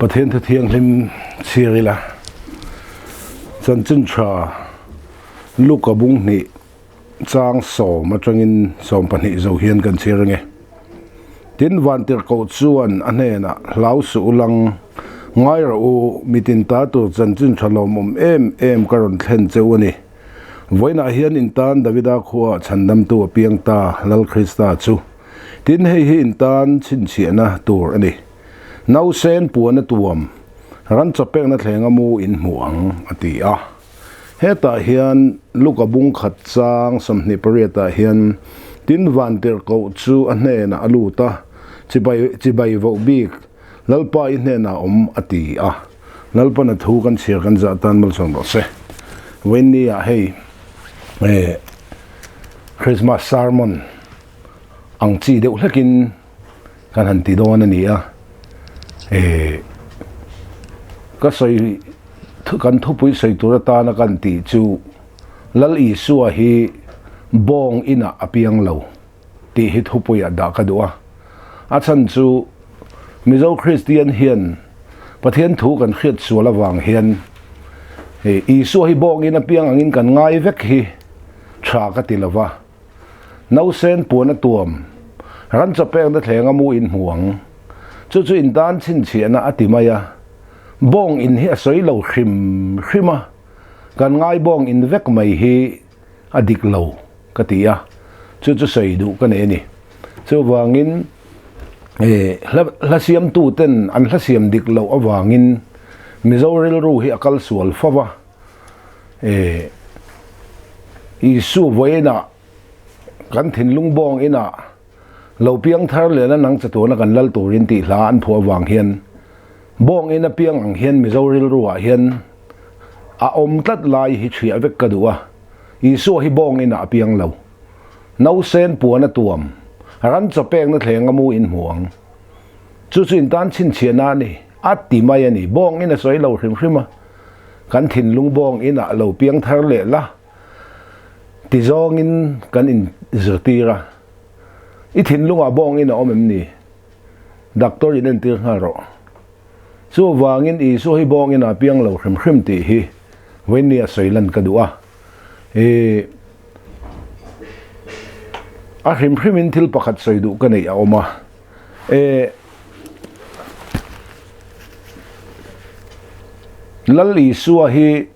Pathian thu thianghlim chhiar ila chanchin tha Luka bung hnih chang sawm atangin 12 zo hian kan chhiar ange. Tin Vantirhkoh chuan a hnenah hlau suh u lang ngai rawh u mitin ta tur chanchin tha lawmawm em em ka rawn thlen cheu a ni. Vawiinah hian in tan Davida khuaah chhandamtu a piang ta Lal Krista chu. Tin hei hi in tan chhinchhiahna tur a ni. Nausen puan a tuam, ran chawpekna thlenga mu in hmu ang, a ti a. Hetah hian Luka bung khat chang 28 ah hian tin Vantirhkoh chu a hnenah a lut a, Chibai chibai voh bik Lalpa i hnenah awm, a ti a. Lalpan a thu kan chhiar kan zah tan malsawm rawh se. Vawiinni ah hei Christmas sermon ang chi deuh hlekin kan han ti dawn a ni a. Ka sawi kan thupui sawi tur atana kan tih chu Lal Isua hi bawng inah a piang lo tih hi thupuiah dah ka duh a. A chhan chu Mizo Kristian hian Pathian thu kan hriat sual avang hian Isua hi bawng in a piang angin kan ngai vek hi tha ka ti lova. Nausen puan a tuam, ran chawpekna thleng a mu in hmu ang. Chu chu in tan chhinchhiahna a ti mai a. Bawng in hi a sawi lo hrim hrim a, kan ngai bawng in vek mai hi a dik lo ka ti a, chu chu sawi duh ka nei a ni. Chuvangin hla siamtu ten an hla siam dik loh avangin Mizo rilru hi a kal sual fo va, Isu vawiinah kan thinlung bawng inah lo piang thar lehna nang chatuana kan lal turin tih hla an phuah avang hian bawng ina piang ang hian Mizo rilru ah hian a awm tlat lai hi chhiah vek ka duh a, Isua hi bawng inah a piang lo. Nausen puan a tuam, ran chawpekna thleng a mu in hmu ang. Chu chu in tan chhinchhiahna a ni, a ti mai a ni. Bawng in a sawi lo hrim hrim a, kan thinlung bawng inah lo piang thar leh la ti zawngin kan in zirtir a. I thinlungah bawng in a awm em ni? Doctor in entir nghal rawh. Chuvangin Isua hi bawng inah piang lo hrim hrim tih hi vawinia sawi lan ka duh a. Ih a hrim hrimin thil pakhat sawi duh ka neih a awm a. Eh Lal Isua hi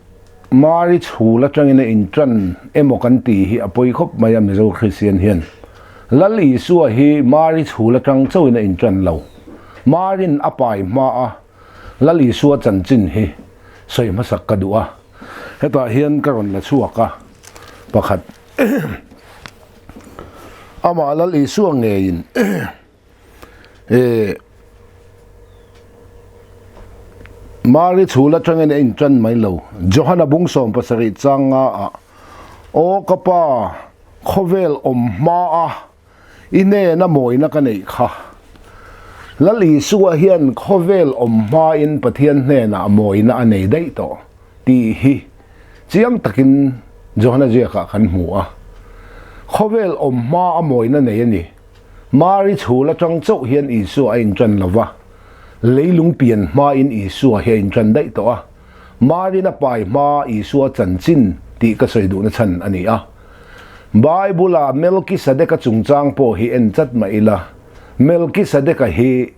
Mari chhul atangin a intan emaw kan tih hi a pawi khawp mai a Mizo Kristian hian. Lal Isua hi Mari chhul atang chauhin a intan lo. Marin a pai hma a Lal Isua chanchin hi sawi hmasak ka duh a. Hetah hian ka rawn la chhuak a, pakhat amah Lal Isua ngeiin eh Mari chhul atangin a intan mai lo. Johana bung 17 chang nga ah, Aw ka pa, khawvel awm hma a i hnena mawina ka neih kha. Lal Isua hian khawvel awm hmain Pathian hnenah mawina a nei daih tawh tih hi chiang takin Johana ziakah kan hmu a. Khawvel awm hma a mawina nei a ni. Mari chhul atang chauh hian Isua a intan lo va, leilung pian hmain Isua hi a intan daih tawh a. Marin a pai hma Isua chanchin tih ka sawi duhna chhan a ni a. Bible-a Melkisedeka chungchang pawh hi en chat mah ila, Melkisedeka hi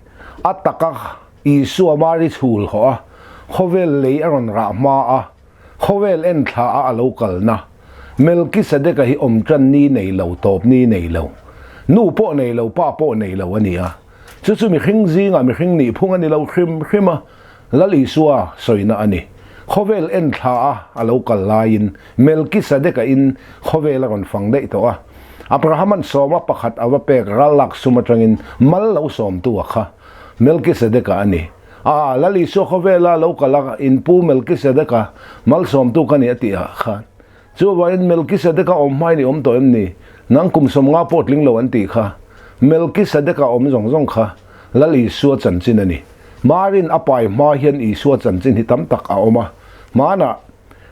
a taka Isua Mari chhul hawh a, khawvel lei a rawn rah hma a, Khawvel en thla a a lo kalna Melkisedeka hi awm tan ni nei lo, tawp ni nei lo, nu pawh nei lo, pa pawh nei lo a ni a. Chu chu mihring zingah mihring nih phung a ni lo hrim hrim a, Lal Isua sawina a ni. Khawvel en thla a a lo kal laiin Melkisedeka in khawvel a rawn fang daih tawh a. Abrahaman sawma pakhat a va pek ral lak sum atangin mal lo sawmtu a kha Melkisedeka a ni. A, Lal Isua khawvela lo kal a, in pu Melkisedeka malsawmtu ka ni a tih ah khan. Chuvangin Melkisedeka awm hmain i awm tawh em ni? Nang kum 50 pawh tling lo an tih kha. Melkisedeka awm zawng zawng kha Lal Isua chanchin a ni. Marin a pai hma hian Isua chanchin hi tam tak a awm a. Hmanah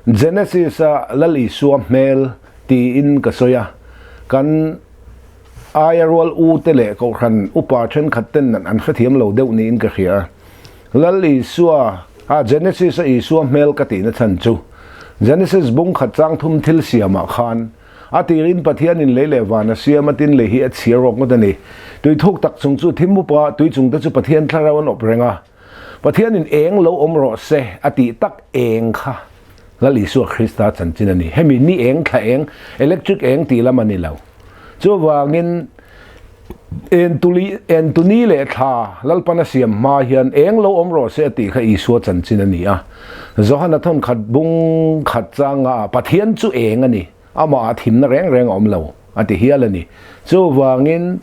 Genesis a Lal Isua hmel tiin ka sawi a, kan Aia rual u te leh kohhran upa thenkhat ten an hrethiam lo deuh niin ka hria. Lal Isua, a Genesis a Isua hmel ka tihna chhan chu Genesis bung khat chang thum thil siamah khan a tirin Pathianin lei leh van a siam a tin lei hi a chhir rawk ngawt a ni. Tui thuk tak chung chu thim upa tui chung te chu Pathian thlarau an awp reng a. Pathianin eng lo awm rawh se a tih tak eng kha Lal Isua Krista chanchin a ni. Hemi ni eng thla eng, electric eng tih lam a ni lo. Chuvangin Entuli, Entuni leh thla Lalpan a siam hma hian eng lo awm rawh se a tih kha Isua chanchin a ni a. Johana thawn khat bung khat changa Pathian chu eng a ni, amah ah thimna reng reng a awm lo a ti hial a ni. Chuvangin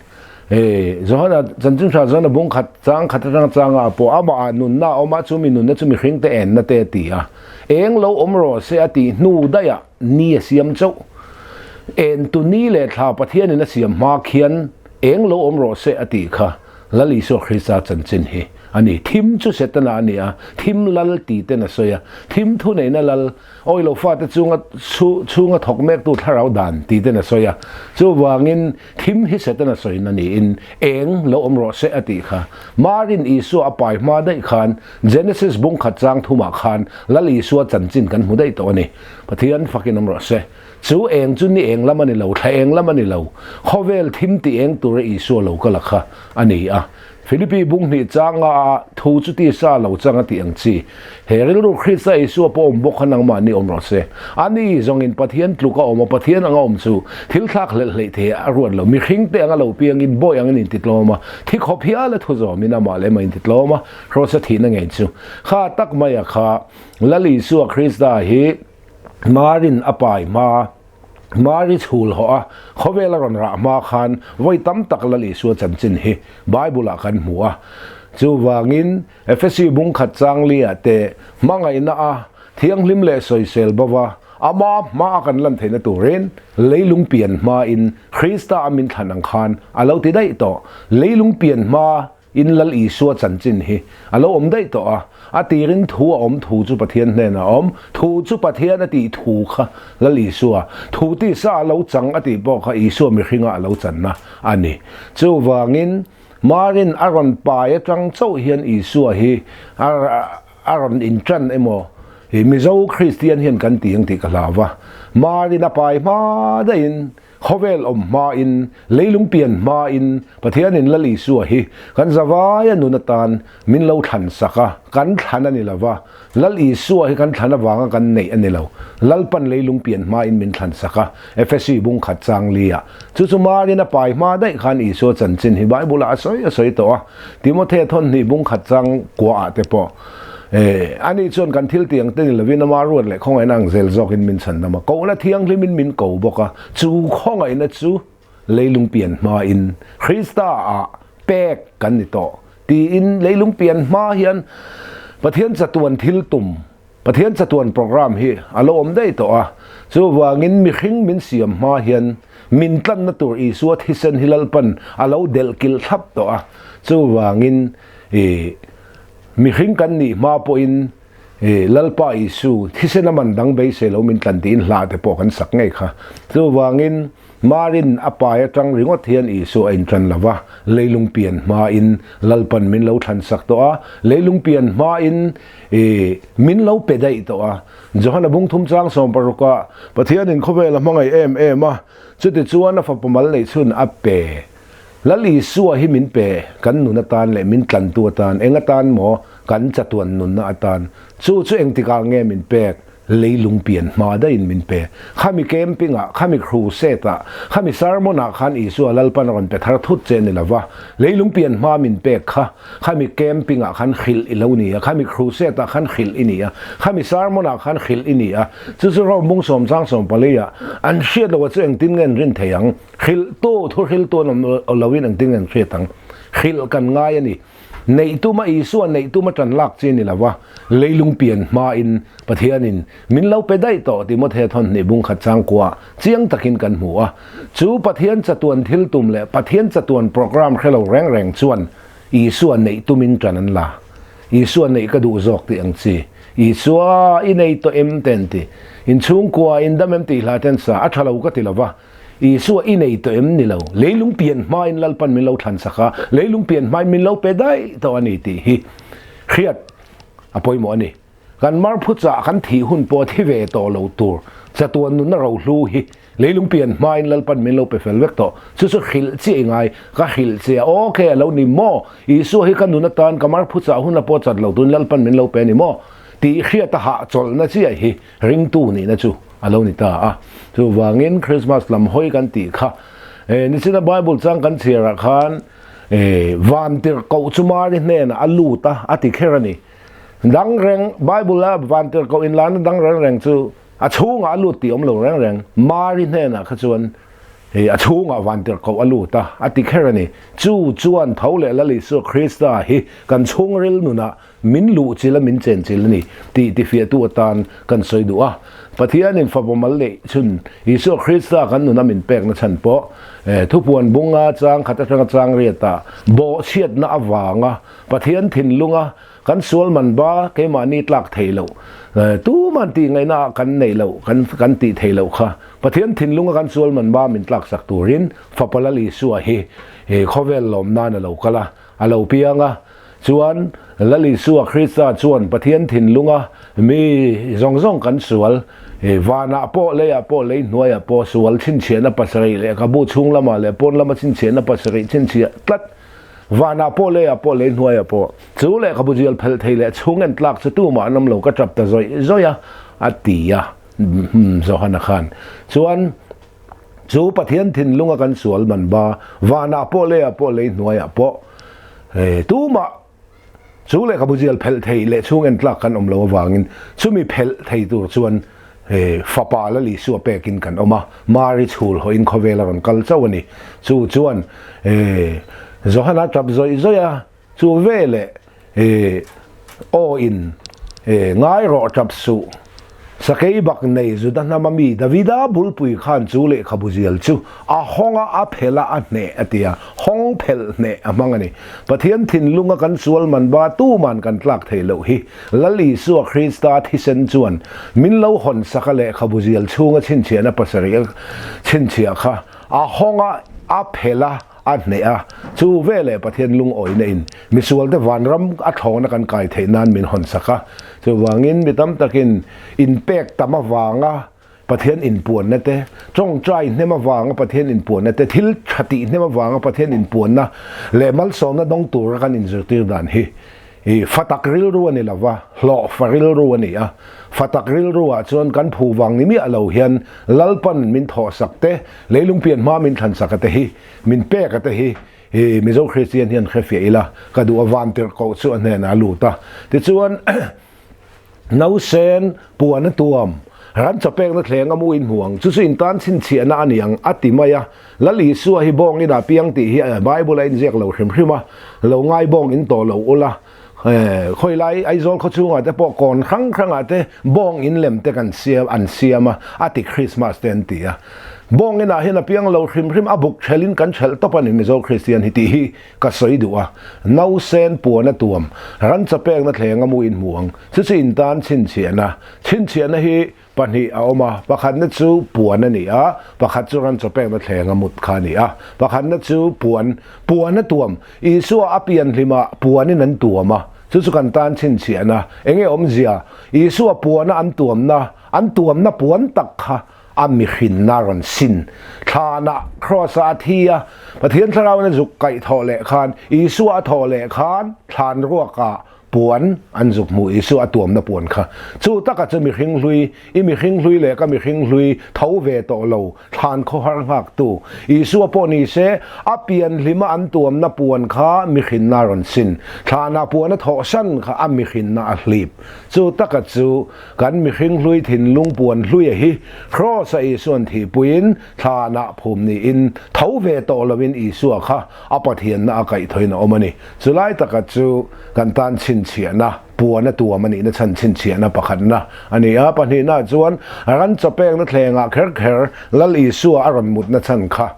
Johana chanchin hra Johana bung khat chang khat atanga changa pawh amah ah nunna a awm a, chumi nunna chu mihring te enna te a ti a. Eng lo awm rawh se a tih hnu daih ah ni a siam chauh. En tu ni leh thla Pathianin a siam hma khian eng lo awm rawh se a tih kha Lal Isua Krista chanchin hi a ni. Thim chu Setana a ni a, thim lal ti ten a sawi a. Thim thuneihna lal, awi lo fate chunga chhunga thawk mektu thlarau dan ti ten a sawi a. Chuvangin thim hi Setana sawina niin eng lo awm rawh se a tih kha Marin Isua a pai hma daih khan Genesis bung khat chang thumah khan Lal Isua chanchin kan hmu daih tawh a ni. Pathian fakin awm rawh se. Chu eng chu ni eng lam a ni lo, thla eng lam a ni lo, khawvel thim ti eng tura Isua lo kal a kha a ni a. Philippi bung hnih changa thu chu tisa lo chang a tih ang chi. He rilru Krista Isua pawh awm bawk kha nangmahni awm rawh se. A ni zawngin Pathian tluk a awm a, Pathian anga awm chu thil thlak hlelh hleih thei a ruat lo. Mihring te anga lo piangin bawi angin intitlawm a, thi khawp hial a thu zawmin amah leh amah intitlawm a, Kross a thihna ngei chu kha tak maia kha Lal Isua Krista hi Marin a pai hma, Mari chhul hawh a, khawvel a rawn rah hma khan vawi tam tak Lal Isua chanchin hi Bible-ah kan hmu a. Chuvangin, Efesi bung khat changli-ah te hmangaihna a thianghlim leh sawisel bova ama hma a kan lan theihna turin leilung pian hmain Krista a min thlan ang khan a lo ti daih tawh. Leilung pian hma In Lal Isua chanchin hi a lo awm daih tawh a, a tirin thu a awm thu chu Pathian hnenah a awm, thu chu Pathian a tih thu kha Lal Isua, thu tisa a lo chang a tih pawh kha Isua mihringa a lo channa a ni. Chuvangin, Marin a rawn pai atang chauh hian Isua hi a rawn intan emaw hi Mizo Kristian hian kan ti ang tih ka hlau va, Marin a pai hma daihin Khawvel awm hmain, leilung pian hmain Pathianin Lal Isua hi kan zavaia nun atan min lo thlan sak a, kan thlan a ni lo va, Lal Isua hi kan thlan avanga kan neih a ni lo, Lalpan leilung pian hmain min thlan sak a, Efesi bung khat chang li ah. Chu chu Marin a pai hma daih khan Isua chanchin hi Bible ah a sawi a sawi tawh a, Timothea thawnhnih bung khat chang kua ah te pawh. E, ani chuan kan thil tiang te ni lovin ama ruat leh khawngaihna ang zel zawkin min chhandam a, kohna thianghlimin min ko bawk a, chu khawngaihna chu leilung pian hmain Krista ah pek kan ni tawh tiin leilung pian hma hian Pathian chatuan thil tum, Pathian chatuan program hi a lo awm daih tawh a, chuvangin mihring min siam hma hian min tlanna tur Isua thisen hi Lalpan a lo delh kilh thlap tawh a, chuvangin e, Mihring kan nih hma pawhin Lalpa Isu thisen a man dang beisei lo min tlan tiin hla te pawh kan sak ngei kha. Chuvangin Marin a pai atang ringawt hian Isu a intan lo va, leilung pian hmain Lalpan min lo thlan sak tawh a, leilung pian hmain min lo pe daih tawh a. Johana bung thum chang 16 ah Pathianin khawvel a hmangaih em em a, chutichuan a fapa mal neih chhun a pe. Lal Isua hi min pe, kan nun atan leh min tlantu atan, eng atan maw? Kan chatuan nunna atan. Chu chu engtikah nge min pek? Leilung pian hma daihin min pe. Khami camping-ah, khami crusade-ah, khami sermon-ah khan Isua Lalpan a rawn pe thar thut che ni lova, leilung pian hma min pek kha, khami camping-ah khan hrilh i lo ni a, khami crusade-ah khan hrilh i ni a, khami sermon-ah khan hrilh i ni a. Chu chu Rome bung sawm chang 14-ah an hriat loh a chu engtin nge an rin thei ang? Hrilhtu, thu hriltu an awm loin engtin nge an hriat ang? Hrilh kan ngai a ni. Neih tuma Isua neih tuma tan lak chi a ni lo va, leilung pian hmain Pathianin min lo pe daih tawh Timothea thawnhnih bung khat changkua chiang takin kan hmu a. Chu Pathian chatuan thil tum leh Pathian chatuan program hre lo reng reng chuan Isua neih tumin tan an la. Isua neih ka duh zawk tih ang chi. Isua i nei tawh em te an ti. Inchhungkua in dam em tih hla te an sa. A tha lo ka ti lo va. Isua i nei tawh em ni lo? Leilung pian hmain Lalpan min lo thlan sak a, leilung pian hmain min lo pe daih tawh a ni tih hi. hriat a pawimawh a ni. Kan mar phuchah kan thih hun pawh thi ve tawh lo tur chatuan nunna rohlu hi leilung pian hmain Lalpan min lo pe fel vek tawh. Chu chu hrilh chiah i ngai, ka hrilh che a, ok a lo ni maw? Isua hi ka nun atan ka mar phuchah hun a pawh chat lo turin Lalpan min lo pe a ni maw? Tih hriat a hahchawlhna chiah hi ringtu nihna chu a lo ni ta a. Chuvangin Christmas lam hawi kan tih kha nichina Bible chang kan chhiarah khan vantirhkoh chu Mari hnenah a lut a, a ti kher a ni. Dang reng, Bible a vantirhkoh inlarna dang reng reng chu a chhungah a lut tih awm lo reng reng. Mari hnenah kha chuan a chhungah vantirhkoh a lut a, a ti kher a ni. Chu chuan tho leh Lal Isua Krista hi kan chhungril nunah min luhchilh a, min chenchilh a ni tih tifiahtu atan kan sawi duh a. Pathianin fapa mal neih chhun Isua Krista kan nuna min pekna chhan pawh thupuan bunga chang khat atanga chang riatah bawhchhiatna avanga Pathian thinlunga kan sual man ba keimahni tlak thei loh, tuman tih ngaihna ah kan neih loh, kan kan tih thei loh kha Pathian thinlunga kan sual man ba min tlak sak turin Fapa Lal Isua hi khawvel lawm nan a lo kal a, a lo piang a. Chuan Lal Isua Krista chuan Pathian thinlunga mi zawng zawng kan sual, vanah pawh, leiah pawh, lei hnuaiah pawh sual chhinchhiahna pasarih lehkhabu chhung lamah leh pawn lama chhinchhiahna pasarih chhinchhiah tlat, Vanah pawh leiah pawh lei hnuaiah pawh chu lehkhabu zial phelh thei leh chhung en tlak chu tumah an awm lo ka tap ta zawih zawih a, a ti a Johana khan. Chuan chu Pathian thinlunga kan sual man ba vanah pawh leiah pawh lei hnuaiah pawh tumah chu lehkhabu zial phelh thei leh chhung en tlak kan awm lo avangin chumi phelh thei tur chuan Fapa Lal Isua pekin kan awm a, Mari chhul hawhin khawvel a rawn kal chauh a ni. Chu chuan Johana tap zawih zawih a, chu veleh aw in ngai rawh tap suh. Sakei bak nei Juda hnama mi Davida bulpui khan chu lehkhabu zial chu a hawng a, a phelh a, a hneh a ti a, hawng phelh hneh a hmang a ni. Pathian thinlunga kan sual man ba tuman kan tlak theih loh hi. Lal Isua Krista thisen chuan min lo hawn sak a lehkhabu zial chhunga chhinchhiahna pasarih a chhinchhiah kha a hawng a, a phelh a, a hneh a. Chu veleh Pathian lungawina in misualte vanram a thlawna kan kai theih nan min hawn sak a. Chuvangin mi tam takin inpek tam avanga Pathian inpuanna te, tawngtai hnem avanga Pathian inpuanna te, thil tha tih hnem avanga Pathian inpuanna leh malsawmna dawng tura kan inzirtir dan hi i fatak rilru a ni lo va, hlawhfa rilru a ni a. Fatak rilruah chuan kan phu vang ni miah lo hian Lalpan min thawhsak te, leilung pian hma min thlansak a te hi, min pek a te hi i Mizo Kristian hian hrefiah ila ka duh a, vantirhkoh chu a hnenah a lut a. Tichuan. Nausen puan a tuam, ran chawpekna thleng a mu in hmu ang, chu chu in tan chhinchhiahna a ni ang, a ti mai a. Lal Isua hi bawng inah piang tih hi Bible a inziak lo hrim hrim a, lo ngai bawng in tawh lo ula. Khawi lai Aizawl khaw chhungah te pawh kawn hrang hrangah te bawng in lem te kan siam an siam a, a ti Christmas te an ti a. Bawng inah hian a piang lo hrim hrim, a buk thelhin kan thelh tawp a ni Mizo Kristian hi tih hi Ka sawi duh a, nausen puan a tuam, rancha pekna thleng a mu in hmu ang. Chu chu in tan chhinchhiahna. Chhinchhiahna hi pahnih a awm a, pakhatna chu puan a ni a, pakhat chu rancha pekna thleng a mut kha a ni a. Pakhatna chu puan, puan a tuam. Isua a pian hlimah puanin an tuam a, chu chu kan tan chhinchhiahna. Enge awmzia? Isua puana an tuamna, an tuamna puan tak kha a mihrinna rawn sin. Thlanah Kraws-ah a thi a, Pathian Thlarauin a zuk kaih thawh leh khan, Isua a thawh leh khan thlan ruakah puan an zuk hmuh, Isua a tuamna puan kha. Chu taka chu mihring hlui, i mihring hlui leh ka mihring hlui tho ve tawh lo, thlan khawhar nghaktu. Isua pawh ni se, a pian hlima an tuamna puan kha mihrinna rawn sin. Thlanah puan a thawhsan kha a mihrinna a hlip. Chu taka chu Kan mihring hlui thinlung puan hluia hi Kraws-a Isua'n thihpuiin thlanah phum niin tho ve tawh loin Isua kha a Pathianna a kaihthawin a awm a ni. Chulai taka chu kan tan chhinchhiahna, puan a tuam a nihna chhan chhinchhiahna pakhatna a ni a. Pahnihna chuan ran chawpekna thlengah kher kher Lal Isua a rawn mutna chhan kha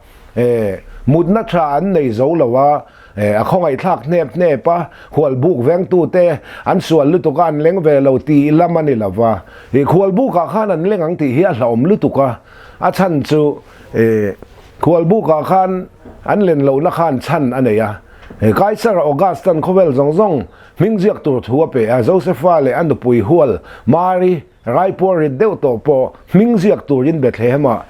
mutna tha an nei zo lo a, A khawngaihthlak hnep hnep a, khualbuk vengtute an sual lutuk a, an leng ve lo tih lam a ni lo va. I khualbukah khan an leng ang tih hi a hlauhawm lutuk a, a chhan chu khualbukah khan an len lohna khan chhan a nei a. Kaisar August-a'n khawvel zawng zawng hming ziak tur thu a pe a, Josefa leh a nupui hual Mari Raipuar rit deuh tawh pawh hming ziak turin Bethlehem-ah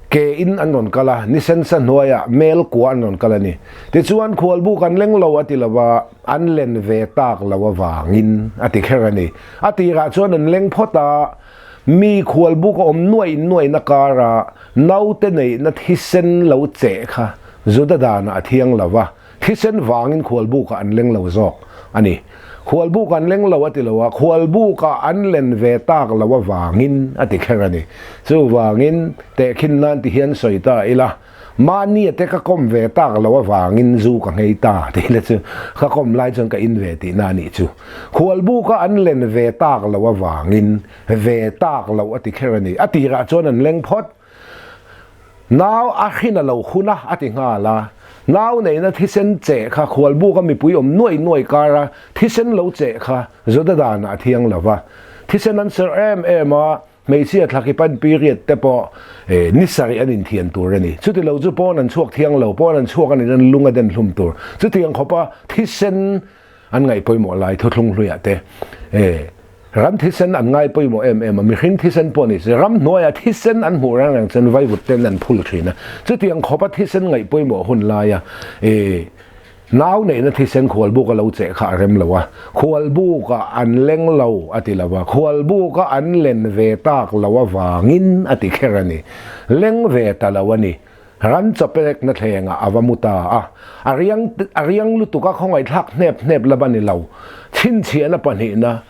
ke in an rawn kal a, ni sensa hnuaiah mel kua an rawn kal a ni. Tichuan khualbu kan leng lo a ti lo va, an len ve tak lo avangin a ti kher a ni. A tirah chuan an leng phawt a, mi khualbu ka awm nuaih nuaihna kara naute neihna thisen lo cheh kha Juda danah a thiang lo va, Thisen vangin khualbukah an leng lo zawk a ni. Khualbuk an leng lo a ti lo a, khualbukah an len ve tak lo avangin a ti kher a ni. Chuvangin tehkhin nan ti hian sawi ta ila, mahni te ka kawm ve tak lo avangin zu ka nghei ta tih le chu ka kawm lai chuan ka in ve tihna a nih chu. Khualbuka an len ve tak lo avangin ve tak lo a ti kher a ni. A tirah chuan an leng phawt. Nau a hrin a lo hun a, a ti nghal a. Nau neihna thisen cheh kha khualbuka mipui awm nuaih nuaih kara thisen lo cheh kha Juda danah a thiang lo va. Thisen an serh em em a, hmeichhia thlaki pan period te pawh ni sarih an inthian tur a ni. Chuti lo chu pawn an chhuak thiang lo, pawn an chhuak a nih chuan lung a den hlum tur. Chutiang khawpa thisen an ngaih pawimawh lai thuthlung hluiah te ram thisen an ngai pawimawh em em a, mihring thisen pawh ni se ram hnuaiah thisen an hmuh reng reng chuan vaivut ten an phul thin a, chutiang khawpa thisen ngaih pawimawh hun laia nau neihna thisen khualbuk a lo cheh kha a rem lo a, khualbuk ah an leng lo a ti lo a, khualbuk a an len ve tak lo avangin a ti kher a ni, leng ve ta lo a ni. Ran chawpekna thlengah a va mu ta a, a riang a riang lutuk a khawngaihthlak hnep hnep la va ni lo. Chhinchhiahna pahnihna,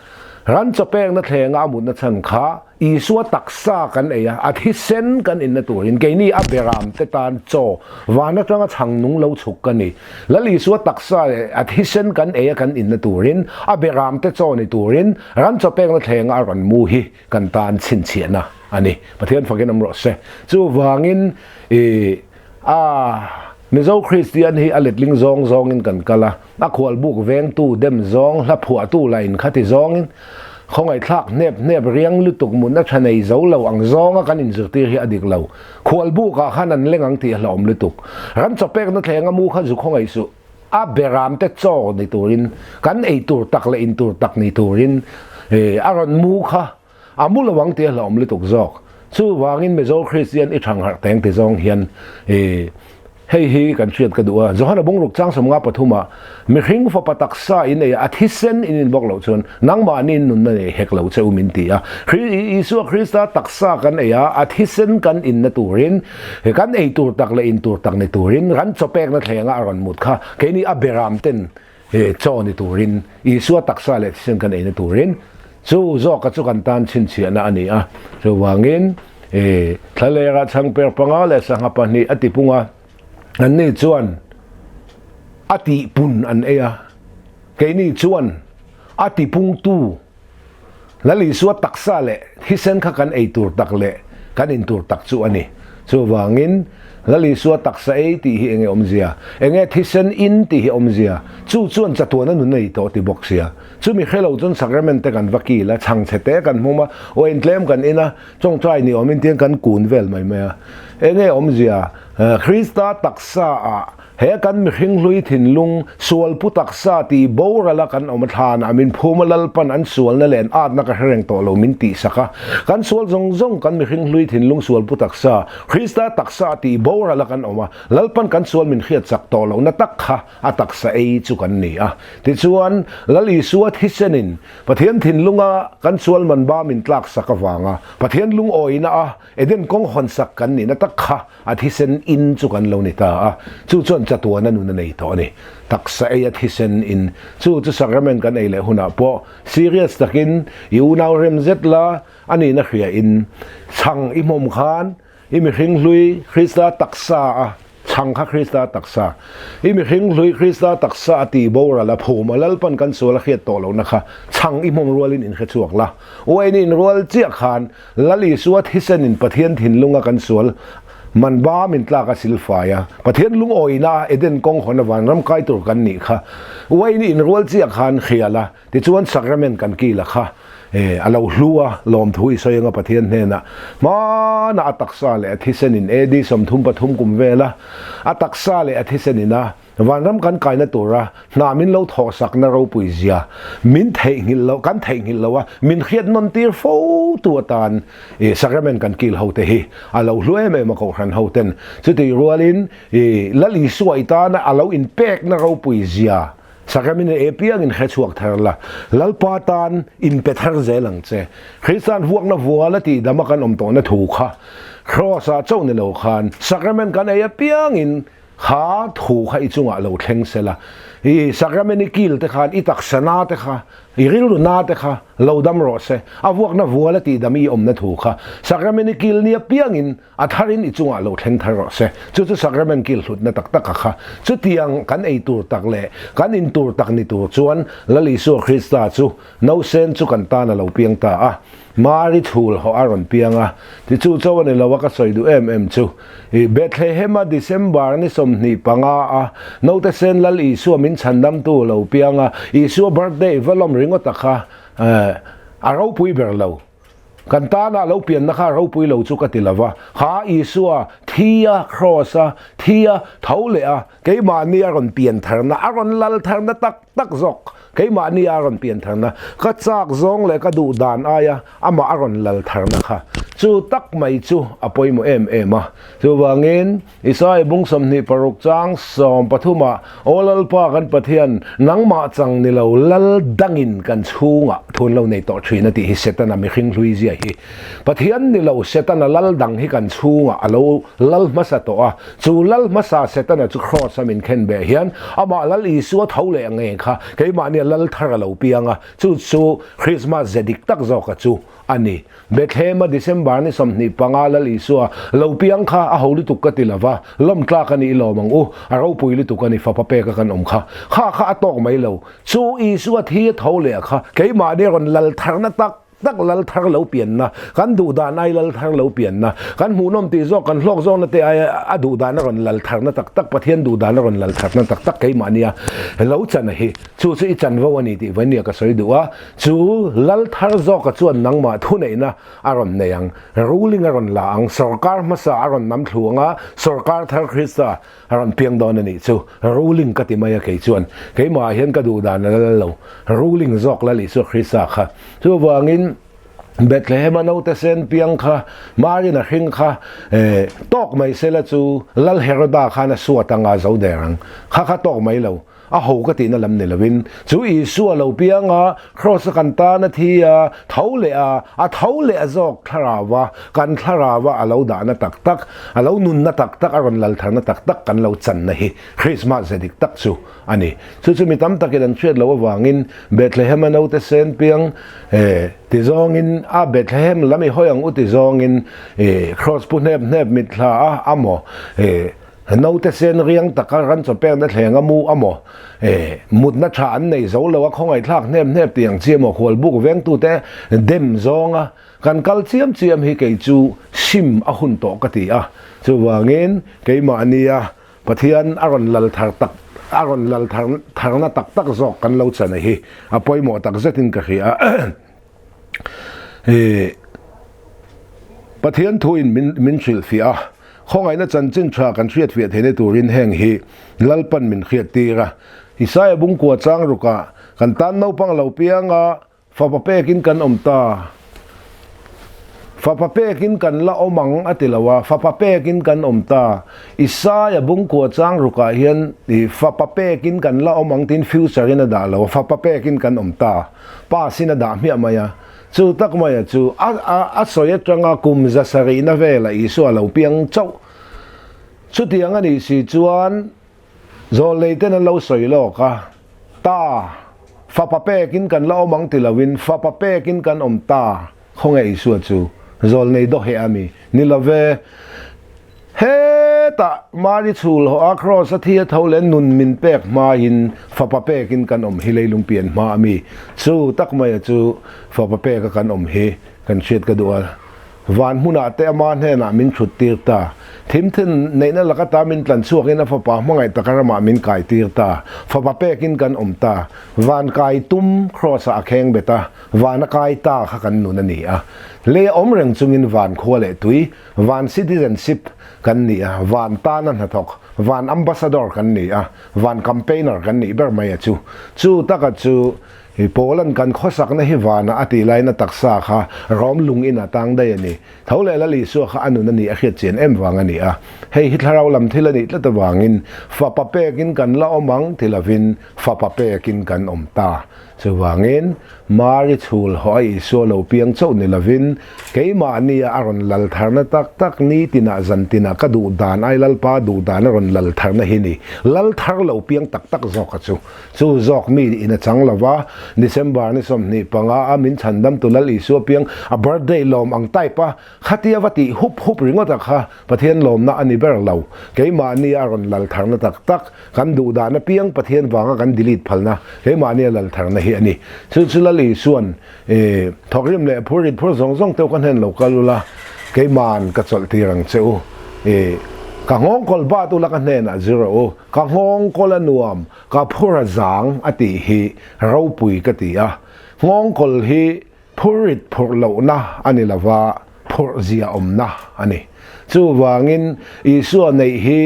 Ran chawpekna thlenga a mutna chhan kha Isua taksa kan ei a, a thisen kan inna turin keini a beram te tan chaw van atanga chhang nung lo chhuk ka ni. Lal Isua taksa leh a thisen kan ei a kan inna turin, a beram te chaw ni turin ran chawpekna thlenga a rawn mu hi kan tan chhinchhiahna a ni. Pathian fakin awm rawh se. Chuvangin i a Mizo Kristian hi a letling zawng zawngin kan kal a, a khualbuk vengtu dem zawng, hla phuahtu lah in khati zawngin khawngaihthlak hnep hnep riang lutuk mutna tha nei zo lo ang zawnga kan inzirtir hi a dik lo. Khualbukah khan an leng ang tih a hlauhawm lutuk. Ram chawpekna thlenga mu kha zu khawngaih suh. A beram te chaw ni turin, kan ei tur tak leh in tur tak ni turin a rawn mu kha a mu lo ang tih a hlauhawm lutuk zawk. Chuvangin Mizo Kristian i thangharh teng ti zawng hian hei hi kan hriat ka duh a. Johana bungruk chang 53 ah mihring fapa taksa in ei a, a thisen in in bawk loh chuan nangmahni in nunna nei hek lo che u min ti a. Isua Krista taksa kan ei a, a thisen kan inna turin He kan ei tur tak leh in tur tak ni turin ran chawpekna thlenga a rawn mut kha keini a beram ten chaw ni turin Isua taksa leh thisen kan eina turin chu zawka chu kan tan chhinchhiahna a ni a. Chuvangin thlalera chhangper panga leh sangha pahnih a tipung a, anni chuan a tihpun an ei a, keini chuan a tipungtu Lal Isua taksa leh thisen kha kan ei tur tak leh kan in tur tak chu a ni. Chuvangin, Lal Isua taksa ei tih hi enge awmzia? Enge thisen in tih hi awmzia? Chu chuan chatuan a nun a ni tawh ti bawk sia. Chumi hre lo chuan sacrament te kan va kil a, chhangchhe te kan hmum a, uain tlem kan in a, tawngtai ni awmin tiang kan kun vel mai mai a. Enge awmzia? Krista taksa ah He kan mihring hlui thinlung, sual pu taksa tih boral a kan awm a thlan a, min phum a Lalpan an sualna leh an atna ka hre reng tawh lo min tihsak a. Kan sual zawng zawng kan mihring hlui thinlung sual pu taksa, Krista taksa tih boral a kan awm a, Lalpan kan sual min hriat chak tawh lohna tak kha a taksa ei chu kan ni a. Tichuan, Lal Isua thisenin Pathian thinlunga kan sual man ba min tlaksak avanga Pathian lungawina a Eden kawng hawnsak kan nihna tak kha a thisen in chu kan lo ni ta a, chu chuan chatuana nun a nei tawh a ni. Taksa ei a thisen in chu chu sacrament kan ei leh hunah pawh serious takin i unau rem zet la a nihna hria in chhang i hmawm khan i mihring hlui Krista taksa a Chhang kha Krista taksa, i mihring hlui Krista taksa a tih boral a phum a Lalpan kan sual a hriat tawh lohna kha chhang i hmawm rualin in hre chhuak la. Uain i inrual chiah khan Lal Isua thisenin Pathian thinlunga kan sual man ba min tlak a silfai a, Pathian lungawina a Eden kawng hawn a vanram kai tur kan nih kha uain i inrual chiah khan hria la. Tichuan sacrament kan kil a kha a lo hlu a, lawmthu i sawi anga Pathian hnenah hmanah a taksa leh a thisen in AD 33 kum vela a taksa leh a thisen in a Vanram kan kaina tura hna min lo thawhsakna ropui zia min theihnghilh lo, kan theihnghilh lo a, min hriat nawn tir fo tu atan i sacrament kan kil ho te hi a lo hlu em em a kohhran ho ten. Chutih rualin i Lal Isua i tana a lo inpekna ropui zia sacrament e piangin hre chhuak thar la, Lalpa tan inpe thar zel ang che. Kristian vuakna vuala tihdama kan awm tawhna thu kha Kraws ah chauh ni lo khan sacrament kan ei apiangin Kha thu kha i chungah lo thleng sela, i sacrament i kil te khan i taksa na te kha, i rilru na te kha lo dam rawh se. A vuakna vual a tihdam i awmna thu kha sacrament i kil nia piangin a tharin i chungah lo thleng thar rawh se. Chu chu sacrament kil hlutna tak tak a kha. Chutiang kan ei tur tak leh kan in tur tak ni tur chuan Lal Isua Krista chu nausen chu kan tan a lo piang ta a. Mari chhul haw a rawn piang a, ti chu cho a ni lo a ka sawi duh em em chu. I Bethlehem-a December ni 25 a naute sen Lal Isua min chhandamtu lo piang a, Isua birthday va lawm ringawt a kha a ropui ber lo. Kan tana lo pianna kha a ropui lo chu ka ti lo va, kha Isua thi a, cross a, thi a, tho leh a, keimahni a rawn pian tharna, a rawn lal tharna tak tak zawk. Keimahni a rawn pian tharna, ka chak zawng leh ka duh dan aia amah a rawn lal tharna kha chu tak mai chu a pawimawh em em a. Chuvangin, Isaiah bung 26 chang 13 ah, Aw Lalpa kan Pathian, nangmah chang ni lo lal dangin kan chhungah thun lo nei tawh thin a tih hi Setana mihring hlui zia hi. Pathian ni lo Setana lal dang hi kan chhungah a lo lal hmasa tawh a, Chu lal hmasa Setana chu Kraws a min khen beh hian amah Lal Isua tho leh nge kha keimahnia lal thar a lo piang a, chu chu Krismas ze dik tak zawka chu a ni. Bethlehem-a December ni 25 Lal Isua lo piang kha a ho lutuk ka ti lo va, lawm tlak a nih lawm ang u, a ropui lutuk a ni fapa peka kan awm kha. Kha kha a tawk mai lo. Chu Isua thi a tho leh kha keimahnia rawn lal tharna tak tak lal thar lo pianna, kan duh dan ai lal thar lo pianna, kan hmuhnawm tih zawk, kan hlawk zawkna te ai a duh dan a rawn lal tharna tak tak, Pathian duh dan a rawn lal tharna tak tak keimahnia lo chan a hi, chu chu i chanvo a ni tih vainia ka sawi duh a, chu lal thar zawka chuan nangmah thuneihna a rawn nei ang, ruling a rawn la ang, sorkar hmasa a rawn nam thlu ang a, sorkar thar Krista a rawn piang dawn a nih chu, ruling ka ti mai a kei chuan keimah ah hian ka duh dan a lal lo, ruling zawk Lal Isua Krista kha. Chuvangin Bethlehem a naute sen piang kha, Marin a hring kha tawk mai sela chu Lal Heroda khan a suat anga zo der ang, kha kha tawk mai lo. A ho ka tihna lam ni lovin, chu Isua lo piang a, Kraws a kan tan a thi a, tho leh a, a tho leh a zawk thlarau a, kan thlarau a a lo dahna tak tak, a lo nunna tak tak, a rawn lal tharna tak tak kan lo channa hi Krismas ze dik tak chu a ni. Chu chu mi tam takin an hriat loh avangin Bethlehem a naute sen piang ti zawngin a Bethlehem lam i hawi ang u ti zawngin Kraws pu hnep hnep mitthla a a maw Naute sen riang taka ran chaw pekna thleng a mu a maw? E, mutna tha an nei zo lo a, khawngaihthlak hnep hnep tih ang chi emaw khualbuk vengtute dem zawnga kan kal chiam chiam hi kei chu sim a hun tawh ka ti a. Chuvangin keimahnia Pathian a rawn lal thar tak a rawn lal thar tharna tak tak zawk kan lo chan a hi a pawimawh tak zetin ka hria a. E, Pathian thuin min min hrilhfiah a. Khawngaihna chanchin tha kan hriatfiah theihna turin heng hi Lalpan min hriattir a. Isaia bungkua chang rukah kan tan naupang lo piang a, fapa pekin kan awm ta. Fapa pekin kan la awm ang a ti lo a, fapa pekin kan awm ta. Isaia bungkua chang rukah hian fapa pekin kan la awm ang tiin future in a dah lo a, fapa pekin kan awm ta. Pa sin a dah hmiah mai a. Chu tak maia chu a a sawi atanga kum 700na vela Isua lo piang chauh. Chutiang a nih si chuan zawlnei ten an lo sawi lawk a, Ta, fapa pekin kan la awm ang ti loin fapa pekin kan awm ta, khawnge Isua chu zawlnei dawheh a mi? Ni love. Hetah Mari chhul haw a Kraws a thi a tho leh nun min pek hmain fapa pekin kan awm hi leilung pian hma a mi chu tak maia chu fapa peka kan awm hi kan hriat ka duh a. Van hmunah te ama hnenah min thut tir ta. Thimthin neihna laka ta min tlan chhuakin a fapa hmangaih taka ramah min kai tir ta. Fapa pekin kan awm ta. Van kai tum Kraws-ah a kheng bet a, van a kai ta kha kan nun a ni a. Lei a awm reng chungin van khua leh tui, van citizenship kan ni a, van tana hnathawk, van ambassador kan ni a, van campaigner kan nih ber mai a chu. Chu taka chu I Poland kan khawsakna hi vanah a tih laina taksa kha rawm lung in a tang daih a ni. Tho leh Lal Isua kha a nun a nih a hriat chian em vang a ni a. Hei hi thlarau lam thil a nih tlat avangin fapa pekin kan la awm ang ti lovin fapa pekin kan awm ta. Chuvangin Mari chhul haw a Isua lo piang chauh ni lovin keimahnia a rawn lal tharna tak tak nitinah zantinah ka duh dan ai Lalpa duh dan a rawn lal tharna hi ni. Lal thar lo piang tak tak zawk a chu. Chu zawk mi in a chang lo va, December ni 25 a min chhandamtu Lal Isua piang a birthday lawm ang type a, khatia va tih hup hup ringawt a kha Pathian lawmna a ni ber lo. Keimahni a rawn lal tharna tak tak, kan duh dan apiang Pathian vanga kan delete phalna keimahni a lal tharna hi a ni. Chu chu Lal Isuan i thawkrim leh phur rit phur zawng zawng teuh ka hnen lo kal ula, keima'n ka chawlh tir ang che u. I ka nghawngkawl bat ula ka hnenah zir rawh u. Ka nghawngkawl a nuam, ka phur a zang a tih hi ropui ka ti a. Nghawngkawl hi phur rit phurh lohna a ni lova, phurh zia awmna a ni. Chuvangin Isua neih hi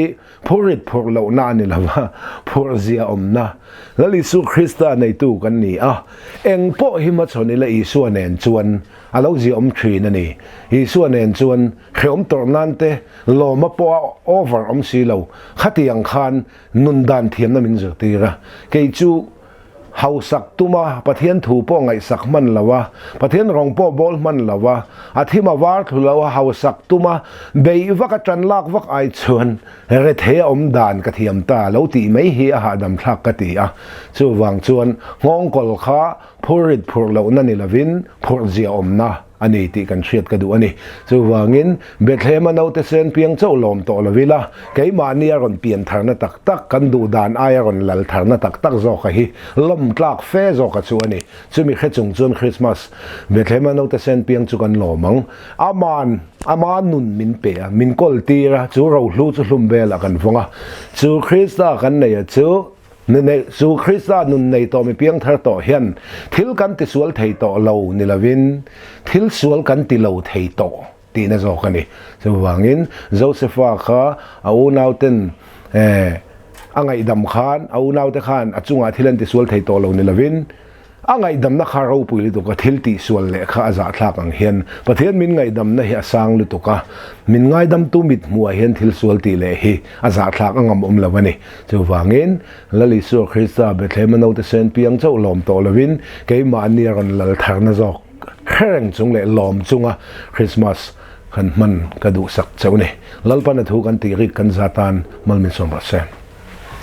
phur rit phurh lohna a ni lova, phurh zia awmna. Lal Isu Krista neitu kan ni a, eng pawh hi hmachhawn ila Isua nen chuan a lo zia awm thin a ni. Isua nen chuan hreawm tawrh nan te lawma pawh a over awm si lo. Khatiang khan nun dan thiamna min zirtir a. Kei chu hausak tuma Pathian thu pawh ngaihsak hman lo a, Pathian rawng pawh bawl hman lo a, a thim a var thlu lo a hausak tuma beih vak a tan lak vak ai chuan rethei a awm dan ka thiam ta lo tih mai hi a hahdam thlak ka ti a. Chuvang chuan nghawngkawl kha phur rit phurh lohna ni lovin phurh zia awmna a ni tih kan hriat ka duh a ni. Chuvangin, Bethlehem-a naute sen piang chauh lawm tawh lo ila, keimahni a rawn pian tharna tak tak, kan duh dan aia rawn lal tharna tak tak zawka hi lawm tlak fe zawka chu a ni. Chumi hre chung chuan Christmas, Bethlehem-a naute sen piang chu kan lawm ang. Aman, ama nun min pe a, min kawl tir a, chu rohlu chu hlum velah kan vawng a. Chu Krista kan nei a chu, Chu Krista nun nei tawh mi piangthar tawh hian thil kan ti sual thei tawh lo ni lovin thil sual kan ti lo thei tawh tihna zawk a ni. Chuvangin Josefa kha a unauten a ngaihdam khan a unaute khan a chungah thil an ti sual thei tawh lo ni lovin A ngaihdamna kha ropui lutuk a, thil tihsual leh kha a zahthlak ang hian Pathian min ngaihdamna hi a sang lutuk a, min ngaidamtu mithmuhah hian thil sual tih leh hi a zahthlak a ngam awm lo a ni. Chuvangin, Lal Isua Krista Bethlehem-a naute sen piang chauh lawm tawh lovin keimahni a rawn lal tharna zawk hre reng chung leh lawm chunga Krismas kan hman ka duhsak chauh a ni. Lalpana thu kan tih rik kan za tan mal min sawm rawh se.